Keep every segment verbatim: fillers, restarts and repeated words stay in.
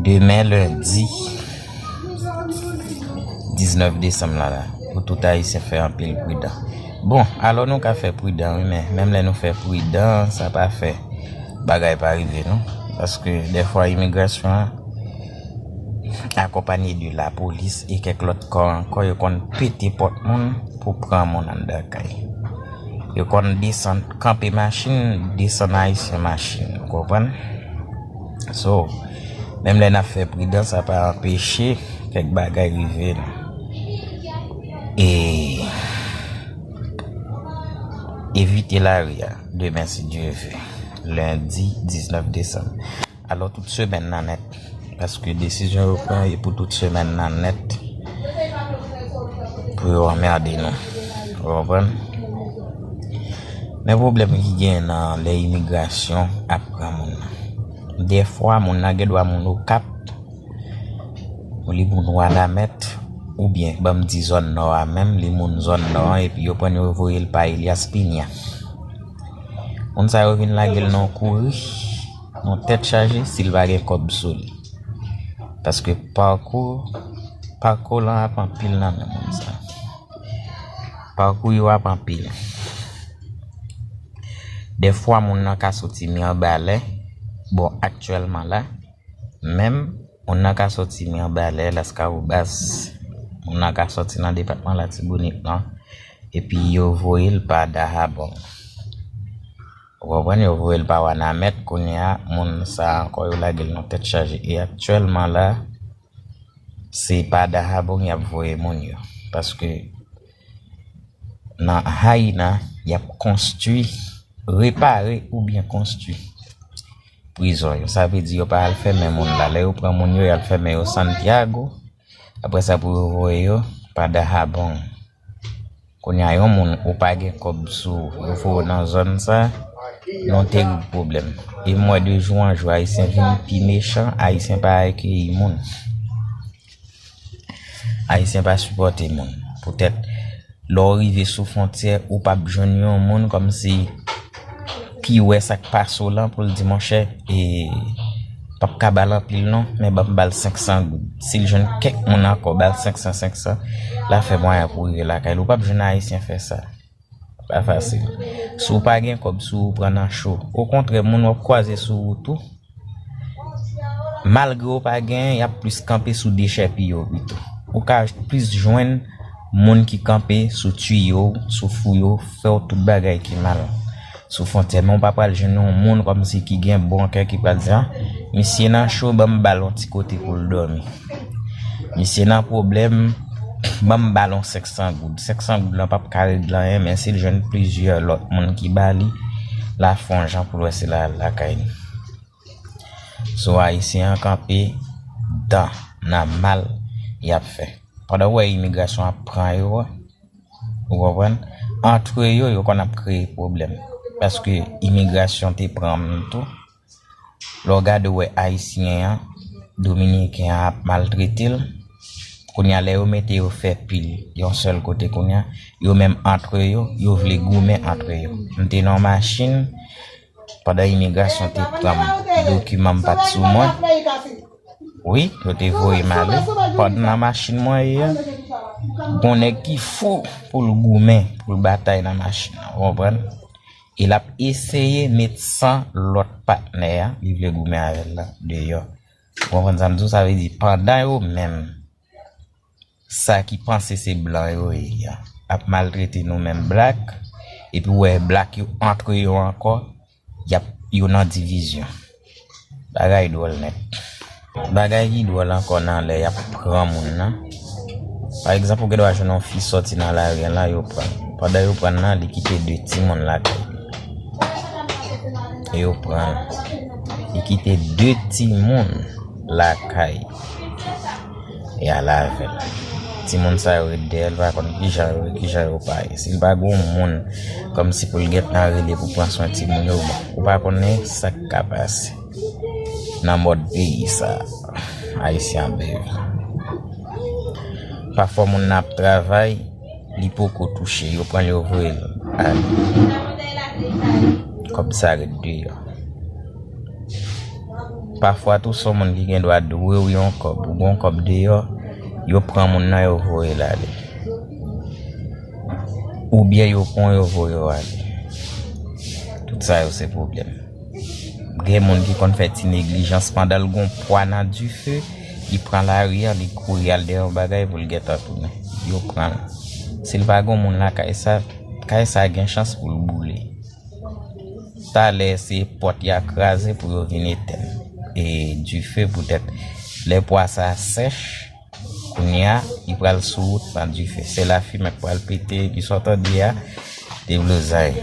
Demen lendi diznèf desanm la, la, pou tout Ayisyen fè anpil pridan. Bon, alò nou ka fè pridan, wi, men menm lè nou fè pridan, sa pa fè bagay pa rive, non. Paske dèfwa imigrasyon an, akonpanye de lapolis e kèk lòt kò ankò, yo konn pete pòt moun pou pran moun anndan kay. Yo konn desann, kanpe machin, desann Ayisyen machin, ou konprann? So, menm lè n ap fè pridan, sa pa anpeche kèk bagay rive nou. E evite lari a, demen, si Dye ve, lendi diznèf desanm. Alò, tout semèn nan nèt, paske desizyon yo pran e pou tout semèn nan nèt, pou yo anmède nou. Ou konprann? Men pwoblèm ki gen nan lè imigrasyon ap pran moun nan. Dèfwa, moun nan gen dwa moun Okap, ou li moun Wanament, oubyen, ban m di zòn nò a menm, li moun zòn nò an, epi yo pran yo voye l pa Elias Piña. Moun sa yo vin lage l nan kouri, nan tèt chaje, si l pa gen kòb sou li. Paske pakou, pakou lan ap anpil nan men moun sa. Pakou yo ap anpil. Dèfwa, moun nan ka soti Mibalè, bon, aktyèlman la, menm, moun nan ka soti Mibalè, Laskawobas, moun nan ka soti nan depatman Latibonit lan, epi yo voye l pa Dahabon. Ou konprann? Yo voye l pa Wanament, kounye a, moun sa ankò, yo lage l nan tèt chaje. E aktyèlman la, se pa Dahabon y ap voye moun yo. Paske nan Haina, y ap konstwi, repare oubyen konstwi prizon yo. Sa vle di yo pa al fèmen moun la. Lè yo pran moun yo, y al fèmen yo Santiago. Apre sa, pou yo voye yo pa Dahabon. Kounye a, yon moun ou pa gen kòb sou ou, yo voye w nan zòn sa, yon terib pwoblèm. E m wè de jou an jou, Ayisyen vin pi mechan, Ayisyen pa akeyi moun. Ayisyen pa sipòte moun. Poutèt, lè w rive sou fwontyè, ou p ap jwenn yon moun kòmsi ki wè sa k pase w lan pou l di, monchè, e, p ap ka ba l anpil non, men ban m ba l senk san goud. Si l jwenn kèk moun ankò, ba l senk san, senk san, l a fè mwayen pou rive lakay li. Ou p ap jwenn Ayisyen fè sa. Pa fasil. Si w pa gen kòb sou ou, pran nan cho. Okontrè, moun w ap kwaze sou wout ou, malgre w pa genyen, y ap plis kanpe sou dechèpiye w pito. Ou ka plis jwenn moun ki kanpe sou tiyo w, sou fouye w, fè w tout bagay ki mal sou fwontyè. Men w pa pral jwenn yon moun kòmsi ki gen bon kè ki pral di, a, misye nan cho, ban m ba l yon ti kote pou l dòmi. Misye nan pwoblèm, ban m ba l yon senk san goud. Senk san goud lan p ap ka regle anyen, men si l jwenn plizyè lòt moun ki ba li, l a fè yon jan pou l wè si l al lakay li. So, Ayisyen an kanpe dan nan mal y ap fè. Pandan w wè imigrasyon ap pran yo, ou konprann? Antre yo, yo konn ap kreye pwoblèm. Paske imigrasyon te pran m tou. Lè w gade, w wè Ayisyen an, Dominiken an ap maltrete l. Kounye a, lè yo mete yo fè pil yon sèl kote, kounye a, yo menm antre yo, yo vle goumen antre yo. M te nan yon machin, pandan imigrasyon te pran m, dokiman m pa t sou mwen. Wi, yo te voye m ale. Pandan nan machin mwen ye a, gon nèg ki fou pou l goumen, pou l batay nan machin nan, ou konprann? E l ap eseye met san lòt patnè a, li vle goumen avè l la, deyò. Ou konprann sa m di w? Sa vle di, pandan yo menm, sa ki panse se blan yo ye a, ap maltrete nou menm blak, epi w wè blak yo antre yo ankò, y ap, yo nan divizyon. Bagay dwòl nèt. Bagay ki dwòl ankò nan lè y ap pran moun nan. Pa egzanp, ou gen dwa jwenn yon fi sòti nan lari an la, yo pran l. Pandan yo pran l nan, li kite de timoun lakay li. E yo pran l. Li kite de timoun lakay. E ale avè l. Timoun sa yo ret dèyè l, pa konn kijan yo ye, kijan yo pa ye. Si l pa gen yon moun kòmsi pou l gentan rele pou pran swen timoun yo, bon, ou pa konnen sa k ka pase nan mòd peyi sa a. Ayisyen ap viv. Pafwa moun nan ap travay, li poko touche, yo pran l, yo voye l ale. Kòb sa ret deyò. Pafwa tou, se yon moun ki gen dwa dwe w yon kòb, ou gen yon kòb deyò, yo pran moun nan, yo voye l ale. Oubyen yo pran w, yo voye w ale. Tout sa yo se pwoblèm. Gen moun ki konn fè ti neglijans pandan l gon pwa nan dife, li pran lari a, li kouri al dèyè yon bagay pou l gentan tounen. Yo pran l. Si l pa gen moun lakay sa, kay sa gen chans pou l boule. Talè se pòt y a kraze pou yo vin etèn e dife poutèt lè pwa sa sèch, kounye a, li pral sou wout nan dife. Se lafimen k pral pete, epi sa w tande a, deblozay.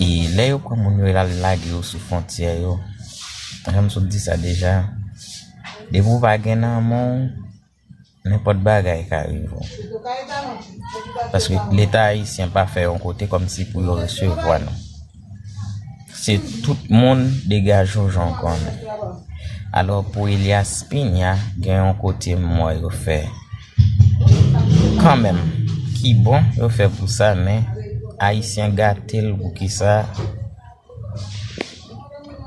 E lè yo pran moun yo, y al lage yo sou fwontyè yo. Jan m sot di sa deja, depi w pa gen nan men w, nenpòt bagay ka rive w. Paske Leta ayisyen pa fè yon kote kòmsi pou yo resevwa nou. Se tout moun degaje w jan w konnen. Alò, pou Elias Piña, gen yon kote m wè yo fè kanmenm ki bon, yo fè pou sa, men Ayisyen gate l. Poukisa?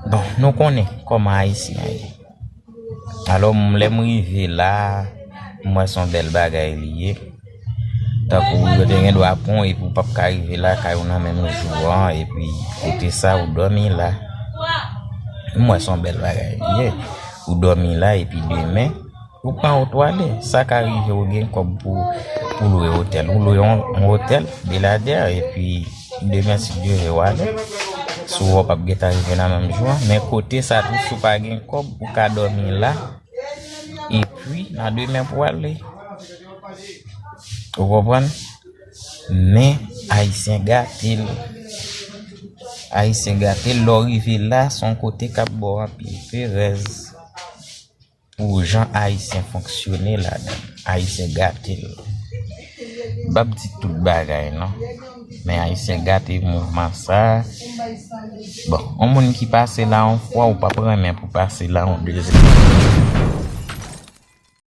Bon, nou konnen kòman Ayisyen ye. Alò, m, lè m rive la, m wè se yon bèl bagay li ye. Tankou yo te gen dwa pran w epi w p ap ka rive lakay ou nan menm jou an, epi kote sa ou dòmi la. M wè se yon bèl bagay li ye. Ou dòmi la epi demen, ou pran wout ou ale. Sa ka rive ou gen kòb pou, pou lwe otèl. Ou lwe yon, yon otèl, Beladè, epi demen si Dye vle w ale. Si w wè w p ap gentan rive nan menm jou an. Men kote sa tou, si w pa gen kòb, ou ka dòmi la. Epi, nan demen pou w ale. Ou konprann? Men, Ayisyen gate l. Ayisyen gate l, lè w rive la, se yon kote k ap ba w anpil perèz. Pou jan Ayisyen fonksyone ladan l. Ayisyen gate l. M p ap di tout bagay, non. Men Ayisyen gate mouvman sa. Bon, yon moun ki pase la yon fwa, ou p ap renmen pou pase la yon dezyèm.